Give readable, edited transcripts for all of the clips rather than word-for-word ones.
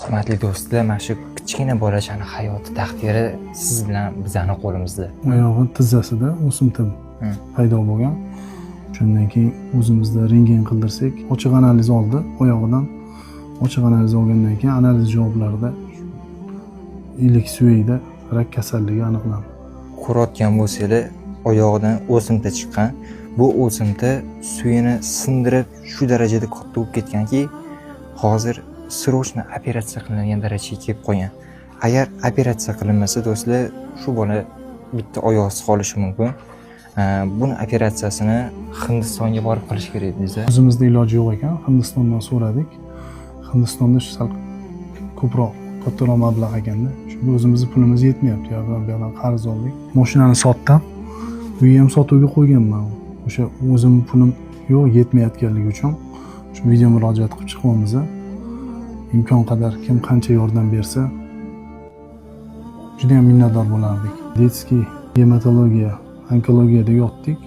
Hurmatli do'stlar, mana shu kichkina bolachani hayoti, taqdiri siz bilan bizani qo'limizda. Oyog'i tizzasida o'simta paydo bo'lgan. Shundan keyin o'zimizda rentgen qildirsak, ochiq analiz oldi oyog'idan. Ochiq analiz olgandan keyin analiz javoblarida ilik suyagida rak kasalligi aniqlandi. Ko'rayotgan bo'lsanglar, oyog'idan o'simta chiqqan. Bu o'simta suyini sindirib, shu darajada katta bo'lib ketganki, hozir срочно operatsiya qilinadigan darajaga kelib qolgan. Agar operatsiya qilinmasa, do'stlar, shu bola bitta oyog'siz qolishi mumkin. Buni operatsiyasini Hindistonga borib qilish kerak deysiz. O'zimizda iloji yo'q ekan, Hindistondan so'radik. Hindistonda shu sal ko'proq, kattaroq mablag' ekanda. Shunga o'zimizni pulimiz yetmayapti, u yoqdan bu yoqdan qarz oldik. Mashinani sotdim, uyni ham sotuvga qo'yganman. O'sha o'zimni pulim yo'q, yetmayotganligi uchun shu video murojaat qilib chiqyapmiz. Imkon qadar kim qancha yordam bersa, judayam minnatdor bo'lardik. Детский gematologiya, onkologiyada yotdik.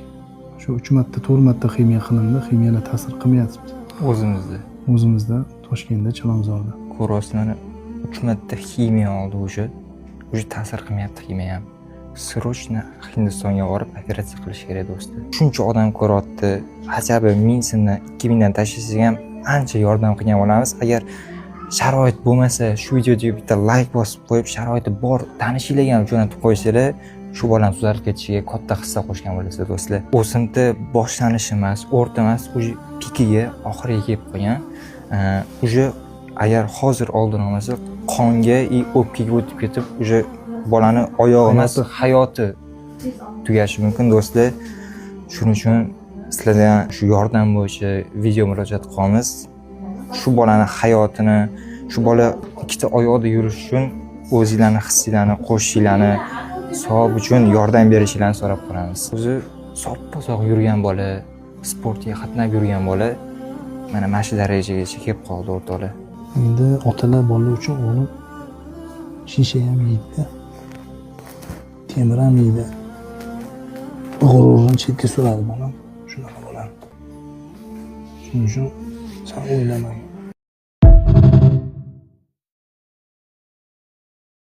Shu uch marta, to'rt marta ximiya qilindi, ximiyalar ta'sir qilmayapti. O'zimizda. O'zimizda, Toshkentda, Chilonzorda. Ko'ryapsiz, mana uch marta ximiya oldi, уже ta'sir qilmayapti ximiya ham. Срочно Hindistonga borib operatsiya qilish kerak, do'stlar. Shuncha odam ko'ryapti, хотя бы 1000 so'mdan, 2000 dan tashlasak ham, ancha yordam qilgan bo'lamiz. Agar sharoit bo'lmasa, shu videoga bitta layk bosib qo'yib, sharoiti bor tanishinglarga ham jo'natib qo'ysanglar, shu bolani tuzalib ketishiga katta hissa qo'shgan bo'lasizlar, do'stlar. O'simta boshlanishi emas, o'rta emas, уже pikiga, oxiriga kelib qolgan. Уже agar hozir oldini olmasa, qonga и o'pkaga o'tib ketib, уже bolani oyog'i emas, hayoti tugashi mumkin, do'stlar. Shuning uchun sizlardan shu yordam bo'yicha video murojaat qilamiz. Shu bolani hayotini, shu bola ikkita oyoqda yurish uchun o'zinglarni hissinglarni qo'shishinglarni, savob uchun yordam berishinglarni so'rab qolamiz. O'zi soppa sog' yurgan bola, sportga qatnab yurgan bola mana shu darajagacha kelib qoldi, o'rtoqlar. Endi otalar bola uchun, o'g'lim, shisha ham yeydida, temir ham yeydi, g'ururini chetga suradi bolam. Shunaqa bo'ladi. Shuning uchun san o'ylamagin.